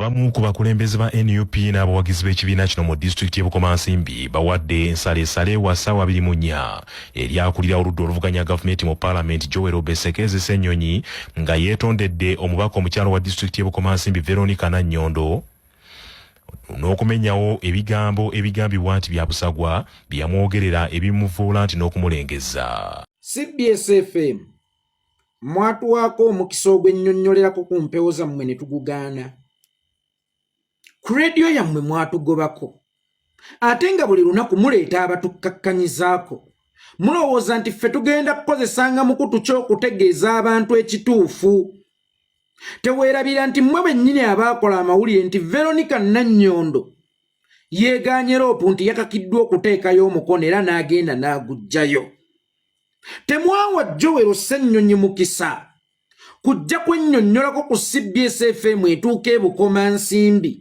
Abamu ku bakulembeze ba nup n'abawagizi b'ekibiina kino mu disitulikiti y'e Bukomansimbi bawadde ensaleesale wa ssaawa 24 eri akulira oludda oluvuganya gavumenti mu palamenti Joel Besekezi Ssenyonyi nga yeetondedde omubaka omukyala wa disitulikiti y'e Bukomansimbi Veronica Nannyondo n'okumenyawo ebigambo ebigambibwa nti bya busagwa bye yamwogerera ebimuvvoola nti n'okumulengezza. CBS FM mwatuwaako omukisa ogwennyonnyolerako ku mpewo zammwe ne tugugaana. Ku rediyo yammwe mwatugobako ate nga buli lunaku muleeta abatukkakkanyizaako. Mulowooza nti ffe tugenda kukozesanga mukutu ki okutegeeza abantu ekituufu? Teweerabira nti mmwe bennyini abaakola amawulire nti Veronica Nannyondo yeegaanye loopu nti yakakiddwa okuteekayo omukono era n'agenda n'aguggyayo. Temwawa Joel Ssennyonyi mukisa kujja kwennyonnyolako ku CBS FM etuuka e Bukomansimbi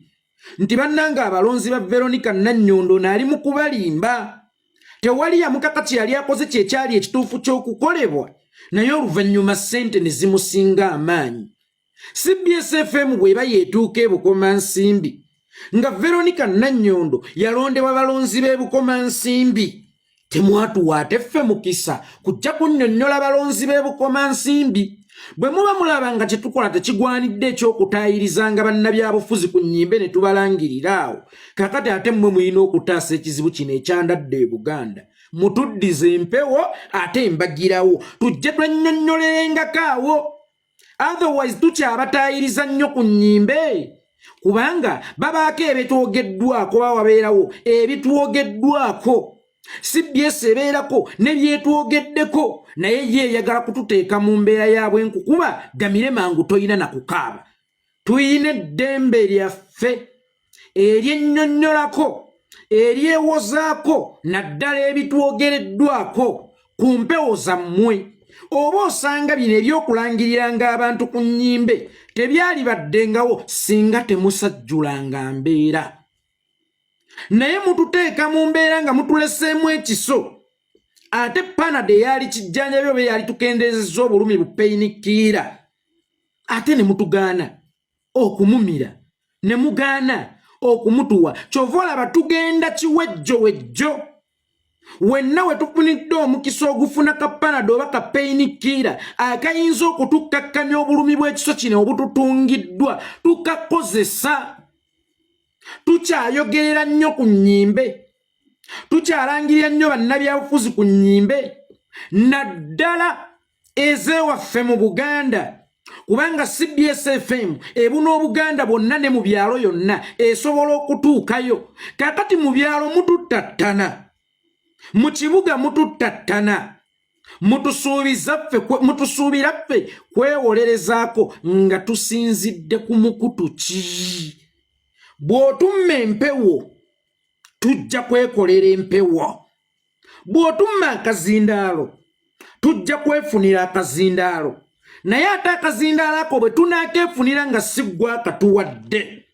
nti bannange abalonzi ba Veronica Nannyondo ono ali mu kubalimba. Tewali yamukaka kye yali akoze kye kyali ekituufu ky'okukolebwa naye oluvannyuma ssente ne zimusinga amaanyi. CBS FM bw'eba yeetuuka e Bukomansimbi nga Veronica Nannyondo yalondebwa balonzi b'e Bukomansimbi temwatuwa ate ffe mukisa kujja kunnyonnyola balonzi b'e Bukomansimbi. Bwe muba mulaba nga kye tukola tekigwanidde eky'okutaayirizanga bannabyabufuzi ku nnyimbe ne tubalangirira awo, kaakati ate mmwe mulina okutaasa ekizibu kino ekyandadde e Buganda. Mutuddize empewo ate embagirawo tujje twennyonnyolerengako awo. Otherwise tukyabataayiriza nnyo ku nnyimbe kubanga babaako ebitwogeddwako oba wabeerawo ebitwogeddwako. CBS ebeerako ne byetwogeddeko naye ye eyagala kututeeka mu mbeera ya bwenku kuba gamire mangu toyina na kukaaba. Tuyina eddembe lyaffe eryennyonnyolako eryewozaako naddala ebitwogereddwako ku mpewo zammwe. Oba osanga bino eby'okulangiriranga abantu ku nnyimbe tebyalibaddengawo singa temusajjulanga mbeera. Naye mututeeka mu mbeera nga mutuleseemu ekiso ate panado eyali kijjanjabi oba eyali tukendeezezza obulumi bu peyinikiira ate ne mutugaana okumumira ne mugaana okumutuwa. Ky'ova olaba tugenda kiwejjowejjo wenna we tufunidde omukisa ogufuna ka panado oba ka peyinikiira akayinza okutukkakkamya obulumi bw'ekiso kino obututungiddwa tukakozesa. Tukyayogerera nnyo ku nnyimbe, tukyalangirira nnyo bannabyabufuzi ku nnyimbe naddala ez'ewaffe mu Buganda, kubanga CBS FM ebuna Obuganda bwonna ne mu byalo yonna esobola okutuukayo. Kaakati mu byalo mututtattana, mu kibuga mututtattana, mutusuubira ffe kwewolerezaako nga tusinzidde ku mukutu ki? Bw'otumma empewo tujja kwekolera empewo, bw'otumma akazindaalo tujja kwefunira akazindaalo, naye ate akazindaalo ako bwe tunaakeefunira nga si ggwe akatuwadde,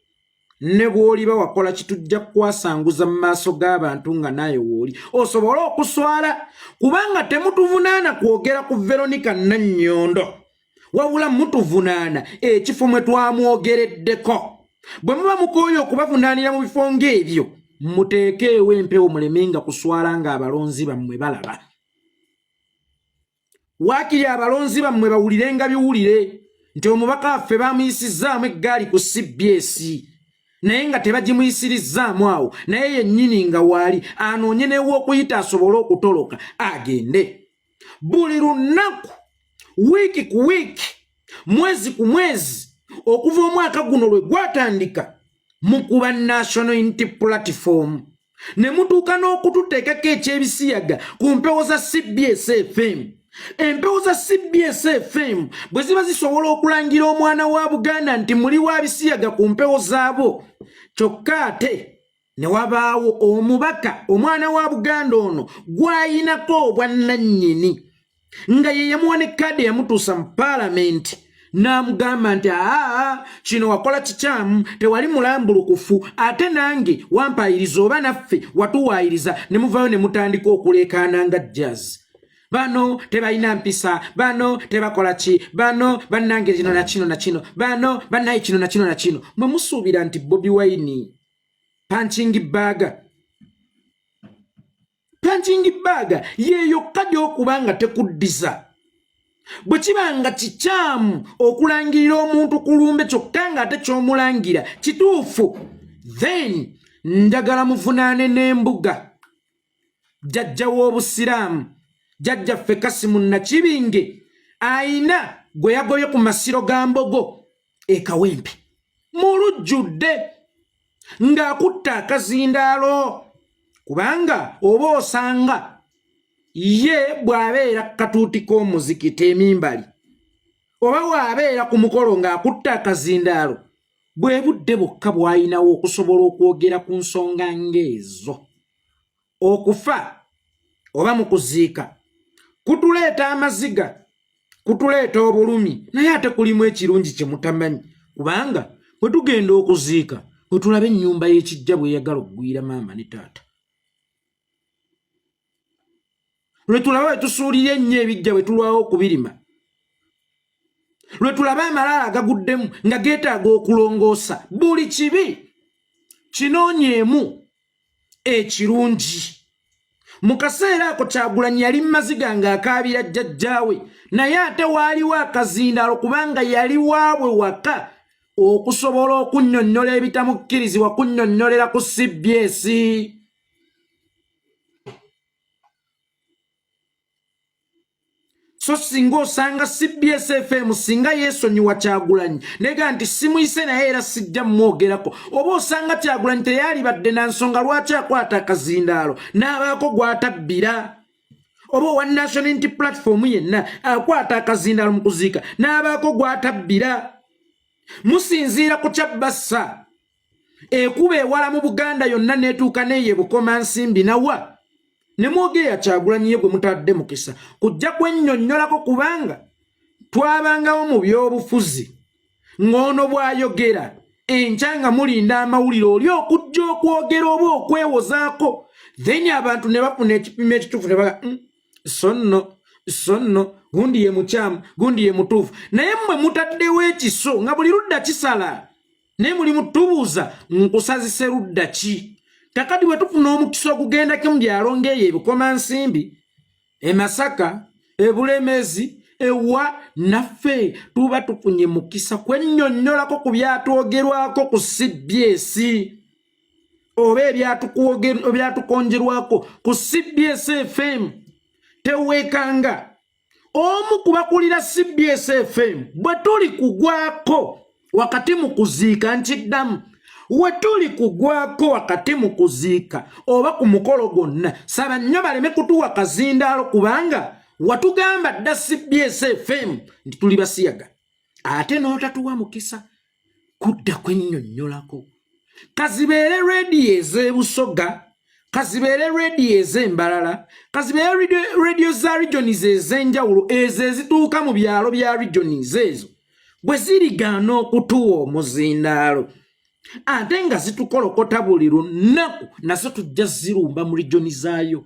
ne bw'oliba wakola ki tujja kukwasanguza mu maaso g'abantu nga naawe wooli osobole okuswala, kubanga temutuvunaana kwogera ku Veronica Nannyondo, wabula mutuvunaana ekifo mwe twamwogereddeko. Bwe muba mukooye okubavunaanira mu bifo ng'ebyo, muteekeewo empewo mulemenga kuswala ng'abalonzi bammwe balaba. Waakiri abalonzi bammwe bawulirenga biwulire nti omubaka waffe bamuyisizzaamu eggaali ku CBS naye nga tebagimuyisirizzaamu awo, naye yennyini nga waali anoonye n'ew'okuyita asobole okutoloka agende. Buli lunaku, wiiki ku wiiki, mwezi ku mwezi, okuva omwaka guno lwe gwatandika, mukuba National Unity Platform ne mutuuka n'okututeekako eky'ebisiyaga ku mpewo za CBS FM. Empewo za CBS FM bwe ziba zisobola okulangira omwana wa Buganda nti muli wa bisiyaga ku mpewo zaabo, kyokka ate ne wabaawo omubaka omwana wa Buganda ono gw'ayinako obwannannyini nga ye yamuwa ne kaadi eyamutuusa mu paalamenti n'amugamba nti aa kino wakola kikyamu, tewali mulambulukufu, ate nange wampaayiriza oba naffe watuwaayiriza, ne muvaayo ne mutandika okuleekaana nga jazz. Bano tebalina mpisa, bano tebakola ki, bano bannange kino na kino na kino, bano bannaye kino na kino na kino. Mwe musuubira nti Bobi Wine punching bag, punching bag yeyokka gy'okuba nga tekuddiza. Bwe kiba nga kikyamu okulangirira omuntu ku lumbe kyokka ng'ate ky'omulangira kituufu, then njagala muvunaane n'embuga jjajja w'Obusiraamu, jjajjaffe Kasimu Nakibinge, ayina gwe yagobye ku masiro ga Mbogo e Kawempe mu lujjudde ng'akutta akazindaalo, kubanga oba osanga ye bw'abeera ku katuuti k'omuzikiti emimbali oba bw'abeera ku mukolo ng'akutta akazindaalo, bwe budde bwokka bw'alinawo okusobola okwogera ku nsonga ng'ezo. Okufa oba mu kuziika kutuleeta amaziga, kutuleeta obulumi, naye ate kulimu ekirungi kye mutamanyi, kubanga bwe tugenda okuziika bwe tulaba ennyumba y'ekijja bweyagala okugwira maama ne taata, lwe tulaba bwe tusuulira ennyo ebijja bwe tulwawo okubirima, lwe tulaba amalaalo agaguddemu nga geetaaga okulongoosa. Buli kibi kinoonyeemu ekirungi. Mu kaseera ako Kyagulanyi yali maziga ng'akaabira jjajjaawe, naye ate waaliwo akazindaalo kubanga yali waabwe waka okusobola okunnyonnyola ebitamukkirizibwa kunnyonnyolera ku CBS. So singa osanga CBS FM singa yeesonyiwa Kyagulanyi nega nti simuyise naye era sijja mumwogerako, oba osanga Kyagulanyi teyalibadde na nsonga lwaki akwata akazindaalo n'abaako gw'atabbira, oba owa National Unity Platform yenna akwata akazindaalo mu kuziika n'abaako gw'atabbira. Musinziira ku kyabbassa ekuba ewala mu Buganda yonna n'etuuka n'eyo Ebukomansimbi nawa ne mwogerera Kyagulanyi ye gwe mutadde mukisa kujja kwennyonnyolako, kubanga twabangawo mu byobufuzi ng'ono bw'ayogera enkya nga mulinda amawulire oli okujja okwogera oba okwewozaako, then abantu ne bafuna ekipimo ekituufu ne baga so nno, so nno gundi ye mukyamu, gundi ye mutuufu. Naye mmwe mutaddewo ekiso nga buli ludda kisala, naye muli mutubuuza nkusazise ludda ki? Kakati bwe tufuna omukisa okugendako mu byalo ng'eyo Ebikomansimbi, e Masaka, Ebulemezi, ewa naffe tuba tufunye mukisa kwennyonnyolako ku byatwogerwako ku CBS oba ebyatukonjerwako ku CBS FM. Teweekanga omu ku bakulira CBS FM bwe tuli kugwako wakati mu kuziika. Nkiddamu, we tuli kugwako wakati mu kuziika oba ku mukolo gwonna, saba nnyo baleme kutuwa kazindaalo, kubanga watugamba dda CBS FM nti tuli basiyaga, ate n'otatuwa mukisa kudda kwennyonnyolako. Kazibeere rediyo ez'Ebusoga, kazibeere rediyo ez'Embalala, kazibeere rediyo za regions ez'enjawulo, ezo ezituuka mu byalo bya regions ezo, bwe zirigaana okutuwa omuzindaalo ate nga zitukolokota buli lunaku, nazo tujja zirumba mu region zaayo,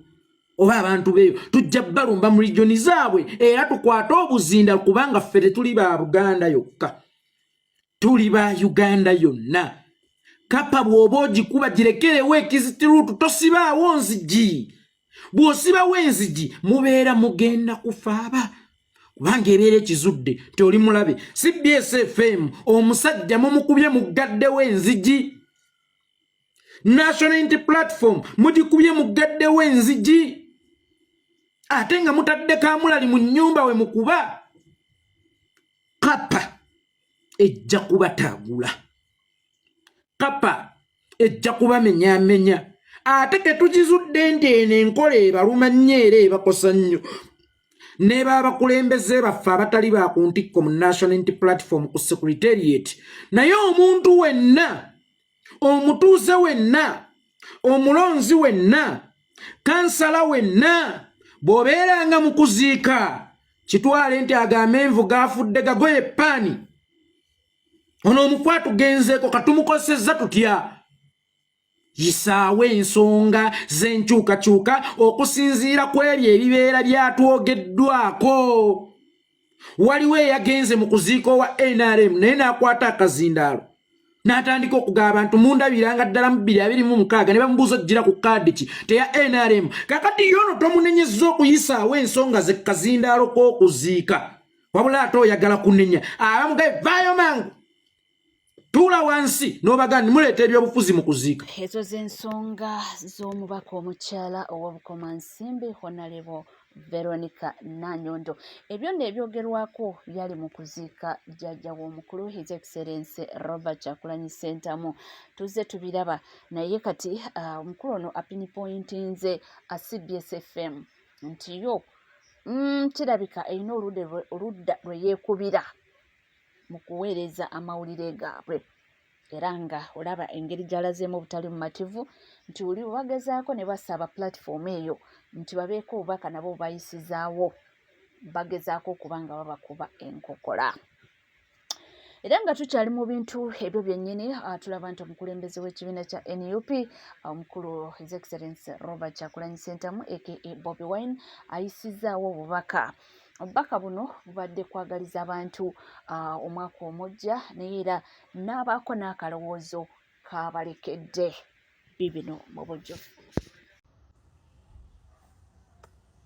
oba abantu beeyo tujja balumba mu region zaabwe era tukwate obuzinda, kubanga ffe tetuli ba Buganda yokka, tuli ba Uganda yonna. Kapa bw'oba ogikuba girekerewo exit route, tosibaawo nzigi. Bw'osibawo enzigi mubeera mugenda kufaaba, kubanga ebeera ekizudde nti oli mulabe. CBS FM omusajja mumukubye muggaddewo enzigi, National Unity Platform mugikubye muggaddewo enzigi, ate nga mutadde kamulali mu nnyumba we mukuba. Kapa ejja kubataagula, kapa ejja kubamenyamenya, ate tetugizudde nti eno enkola ebaluma nnyo era ebakosa nnyo ne baabakulembeze baffe abatali ba ku ntikko mu National Unity Platform ku secretariat. Naye omuntu wenna, omutuuze wenna, omulonzi wenna, kansala wenna, bw'obeeranga mu kuziika, kitwale nti ago amenvu gafudde gagoye paani. Ono omufu atugenzeeko, katumukozesezza tutya? Yisaawo ensonga z'enkyukakyuka okusinziira ku ebyo ebibeera byatwogeddwako. Waliwo eyagenze mu kuziika owa NRM naye n'akwata akazindaalo n'atandika okugaba abantu mundabiranga ddala mu 2026, ne bamubuuza ojjira ku kaadi ki teya NRM. Kakati yono tomunenyezza okuyisaawo ensonga ze kazindaalo k'okuziika, wabula ate oyagala kunenya abamugaye vaayo mangu, tuula wansi n'obaga nti muleeta ebyobufuzi mu kuziika. Ezo z'ensonga z'omubaka omukyala ow'Obukomansimbi, Honalebo Veronica Nanyondo. Ebyo nno ebyogerwako byali mu kuziika jjajja w'omukulu, His Excellence Robert Kyagulanyi Ssentamu. Tuzze tubiraba, naye kati omukulu ono apinipointinze CBS FM nti yo kirabika erina oludda lwe yeekubira mu kuweereza amawulire gaabwe, era nga olaba engeri gy'alazeemu obutali bumativu nti buli bagezaako ne basaba platform eyo nti babeeko obubaka nabo bayisizaawo, bagezaako okuba nga babakuba enkokola. Era nga tukyali mu bintu ebyo byennyini, tulaba nti omukulembeze w'ekibiina kya NUP, omukulu His Excellence Robert Kyagulanyi Ssentamu aka Bobi Wine, ayisizaawo obubaka. Obubaka buno bubadde kwagaliza abantu omwaka omujja, naye era n'abaako n'akalowoozo kabalekedde. Bibino mu bujjuvu.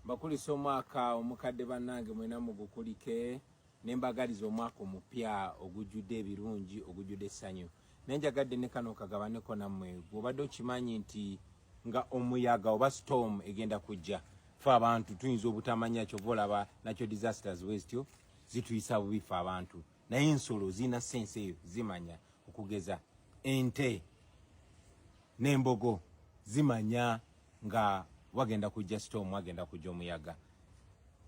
Mbakulisa omwaka omukadde bannange, mwena mugukulike, ne mbagaliza omwaka omupya ogujjudde ebirungi, ogujjudde essanyu. Naye njagadde ne kano kagabaneko nammwe. Gw'obadde okimanyi nti nga omuyaga oba storm egenda kujja, fe abantu tuyinza obutamanya, kyova olaba nakyo disasters bwezityo zituyisa bubi fe abantu, naye ensolo zirina sense eyo, zimanya. Okugeza ente n'embogo zimanya nga wagenda kujja storm, wagenda kujja omuyaga,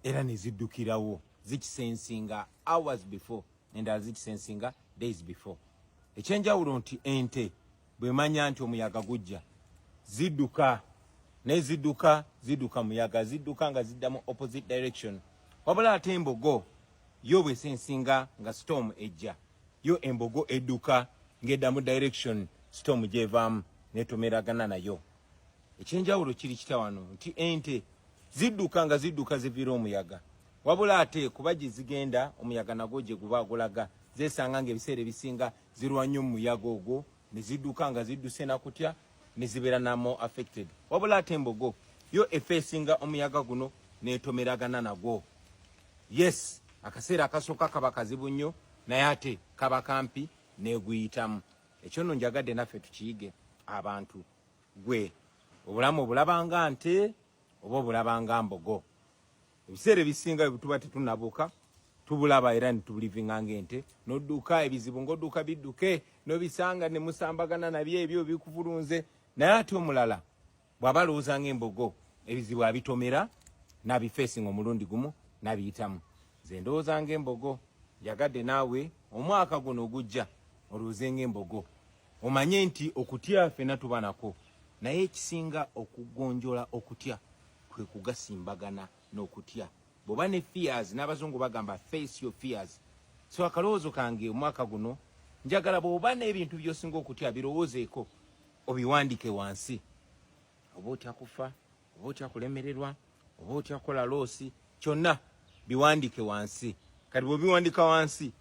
era neziddukirawo. Zikisensinga hours before, endala zikisensinga days before. Ekyenjawulo nti ente bwemanya nti omuyaga gujja, zidduka, naye zidduka, zidduka muyaga, zidduka nga zidda mu opposite direction. Wabula ate embogo yo bwesensinga nga storm ejja, yo embogo edduka ng'edda mu direction storm gyevaamu, netomeragana nayo. Ekyenjawulo kiri kita wano nti ente zidduka nga zidduka ziviira omuyaga, wabula ate kuba gye zigenda omuyaga nagwo gye guba gulaga, zeesanga ng'ebiseera ebisinga zirwa nnyo mu muyaga ogwo, ne zidduka nga zidduse nakutya, ne zibeera na more affected. Wabula ate embogo yo efeesinga omuyaga guno n'etomeragana nagwo. Yes, akaseera akasooka kaba kazibu nnyo, naye ate kaba kampi n'eguyitamu. Ekyo nno njagadde naffe tukiyige abantu. Gwe obulamu obulabanga nte oba obulabanga mbogo? Ebiseera ebisinga bwe tuba tetunabuuka tubulaba era netubulivinga ng'ente, n'odduka ebizibu ng'odduka bidduke, n'obisanga ne musambagana nabyo, ebyo bikuvulunze. Naye ate omulala bw'aba alowooza ng'embogo, ebizibu abitomera n'abifeesinga omulundi gumu n'abiyitamu. Nze ndowooza ng'embogo. Njagadde naawe omwaka guno ogujja olowooze ng'embogo, omanye nti okutya ffenna tuba nako, naye ekisinga okugonjola okutya kwe kugasimbagana n'okutya. Bw'oba ne fears, n'abazungu bagamba, "Face your fears." So akalowoozo kange omwaka guno, njagala bw'oba n'ebintu by'osinga okutya, birowoozeeko, obiwandike wansi. Oba otya kufa, oba otya kulemererwa, oba otya kukola loss, kyonna biwandike wansi. Kati bw'obiwandika wansi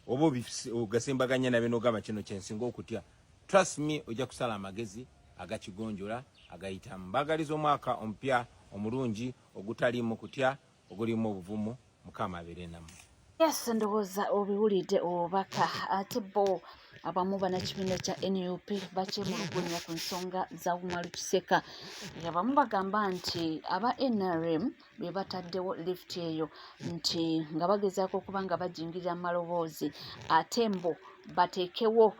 oba ogasimbaganya nabyo n'ogamba, "Kino kyensinga okutya," trust me, ojja kusala amagezi agakigonjola, agayitamu. Mbagaliza omwaka omupya omulungi, ogutaliimu kutya, ogulimu obuvumu. Mukama abeere nammwe. Yes, ndowooza obiwulidde obubaka. Ate bo abamu bannakibiina kya NUP bakyemulugunya ku nsonga za Umaru Kiseka. Abamu bagamba nti aba NRM be bataddewo lift eyo, nti nga bagezaako okuba nga bajingirira amaloboozi, ate mbu bateekewo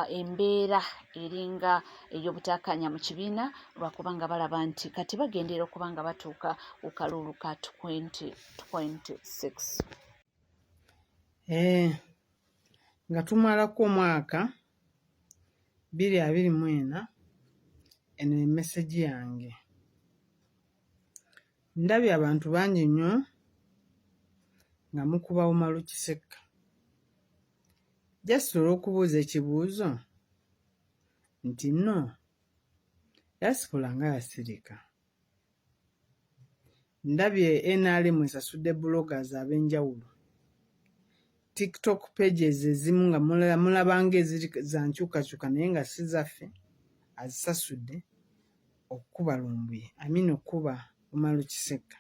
embeera eringa ey'obutakkaanya mu kibiina, lwakubanga balaba nti kati bagendera okuba nga batuuka ku kalulu ka 2026. Nga tumalako omwaka 2024, eno ye message yange. Ndabye abantu bangi nnyo nga mukuba Umaru Kisekka just olw'okubuuza ekibuuzo nti nno Diaspora nga yasirika. Ndabye NRM esasudde bloggers ab'enjawulo. TikTok pages ezimu nga mulabanga eziri za nkyukakyuka naye nga si zaffe azisasudde okukuba Lumbuye. I mean okukuba Umaru Kiseka.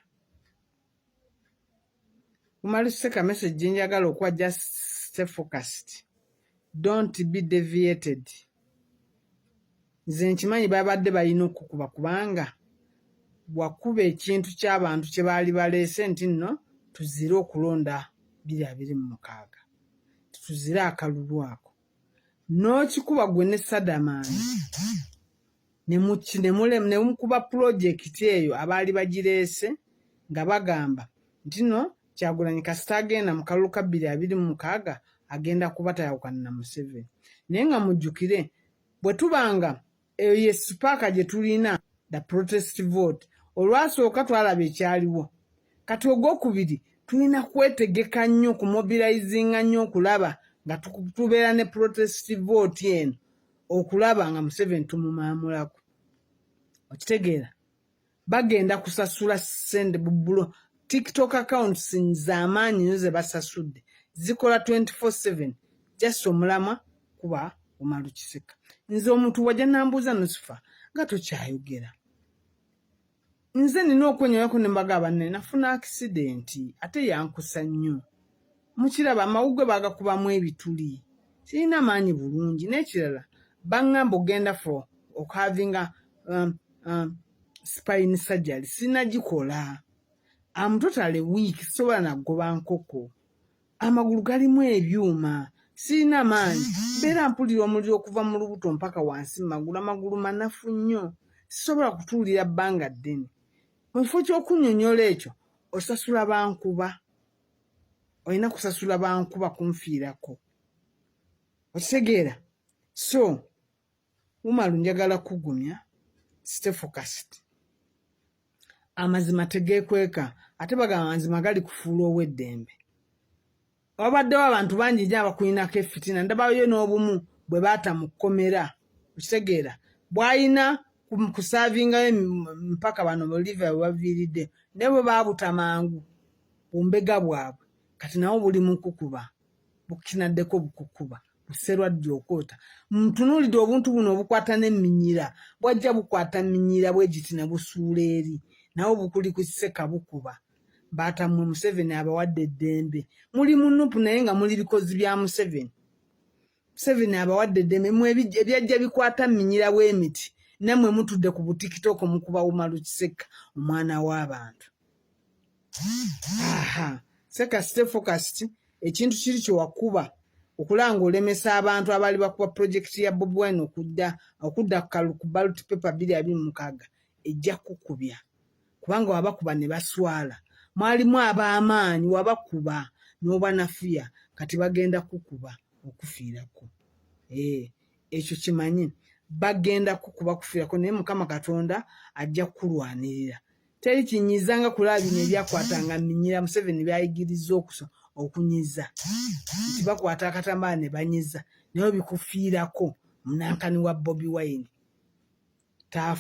Umaru Kiseka message gye njagala okuwa just stay focused. Don't be deviated. Nze nkimanyi babadde balina okukuba kubanga wakuba ekintu ky'abantu kye baali baleese nti nno tuzire okulonda 2026 tuzire akalulu ako n'okikuba gwe ne Sadamaani ne mukuba pulojekiti eyo abaali bagireese nga bagamba nti no Kyagulanyi kasita agenda mu kalulu ka 2026 agenda kuba tayawukana na Museveni naye nga mujjukire bwe tuba nga eyo ye sipaaka gye tulina the protest vote olwasooka twalaba ekyaliwo kati ogwokubiri tulina kwetegeka nnyo kumobilizinga nnyo okulaba nga tubeera ne protest vote eno okulaba nga Museveni tumumaamulako okitegeera bagenda kusasula ssente bubulo tiktok accounts z'amaanyi nyo ze basasudde zikola 24/7 just omulamwa kuba Umaru Kiseka nze omuntu wajja nambuuza Nusifa nga tokyayogera nze nina okwenyonako ne mbaga banne nafuna akisidenti ate yankusa nnyo mukiraba amawuggwe bagakubamu ebituli sirina maanyi bulungi n'ekirala baŋŋamba ogenda for okuhavinga spine surgery sinagikola am totally weak sisobola nagoba nkoko amagulu galimu ebyuma sirina maanyi mbeera mpulira omuliro okuva mu lubuto mpaka wansi mu magulu amagulu manafu nnyo sisobola kutuulira bbanga ddene mu kifo ky'okunnyonnyola ekyo osasula bankuba olina kusasula bankuba kunfiirako okitegeera so Umaru njagala kugumya stay focused amazima tegeekweka ate bagamba amazima gali kufuula ow'eddembe wabaddewo abantu bangi nnyo abakulinako effitina ndabayo n'obumu bwe baata mu kkomera okitegeera bw'alina kusaavingayo mpaka bano Olivia bwe baviiridde naye bwe baabuta mangu bumbega bwabwe kati nawo buli mu kukuba bukinaddeko bukukuba Sserwadda okwota ntunuulidde obuntu buno obukwata n'eminyira bwajja bukwata minyira bwe giti ne busuula eri nawo bukuli ku kiseka bukuba baatammwe Museveni abawadde eddembe muli mu nupu naye nga muli bikozi bya Museveni Museveni abawadde eddembe mwe ebyajja bikwata minyira bw'emiti nammwe mutudde ku butikitoko mukuba Umaru Kiseka omwana w'abantu aha seka stay focused ekintu kiri kyewakuba okulaba ng'olemesa abantu abaali bakuba pulojekiti ya Bobi Wine okudda okudda ku ballot paper 2026 ejja kukubya kubanga wabakuba ne baswala mwalimu ab'amaanyi wabakuba n'obanafuya kati bagenda kukuba okufiirako eh, ekyo kimanyi bagenda kukuba kufiirako naye Mukama Katonda ajja kukulwanirira teri kinyiza nga kulaba bino ebyakwatanga minyira Museveni byayigiriza okuso okunyiza nti bakwata akatambala ne banyiza naye bikufiirako munankani wa Bobi Wine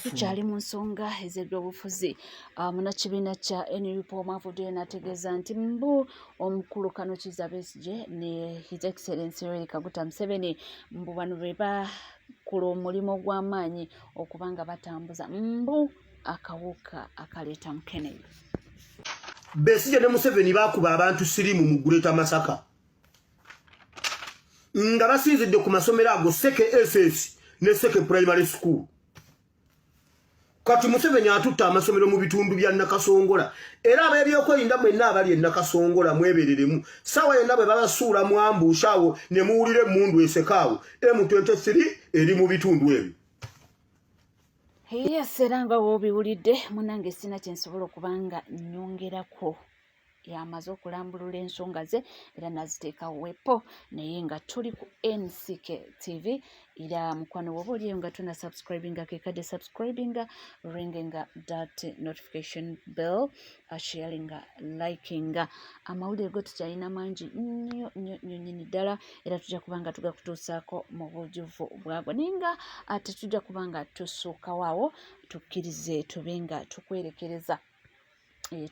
tukyali mu nsonga ez'ebyobufuzi ah, munnakibiina kya nup omwavuddeyo n'ategeeza nti mbu omukulu Kano Kizza Besigye ne His Excellency Yoweri Kaguta Museveni mbu bano be bakola omulimu ogw'amaanyi okuba nga batambuza mbu akawuka akaleeta mukenenya. Besigye ne Museveni bakuba abantu sirimu mu Greater Masaka nga basinzidde ku masomero ago Seke SS ne Seke Primary School. Kati Museveni atutte amasomero mu bitundu bya Nakasongola era ab'ebyokwerinda mwenna abali e Nakasongola mwebereremu ssaawa yonna bwe babasuula mwambuusha awo ne muwulira emmundu eseka awo M23 eri mu bitundu ebyo. Yes, era nga w'obiwulidde munange sina kye nsobola okuba nga nnyongerako yamaze okulambulula ensonga ze era naziteeka wepo naye nga tuli ku NCK TV Era mukwano woba oliyo nga tona subscribinga, kekadde subscribinga, ringinga that notification bell, sharinga, likinga. Amawulire go tukyalina mangi nnyo nnyo nnyo nnyini ddala, era tujja kuba nga tugakutuusaako mu bujjuvu bwagwo, naye nga tetujja kuba nga tusuukawo awo, tukkirize tube nga tukwerekereza.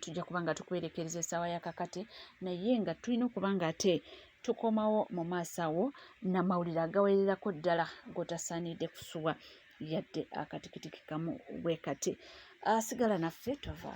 Tujja kuba nga tukwerekereza essaawa ya kakati, naye nga tulina okuba nga ate tukomawo mu maaso awo n'amawulire agawererako ddala g'otasaanidde kusubwa yadde akatikitiki kamu bwe kati. Asigala naffe, tova.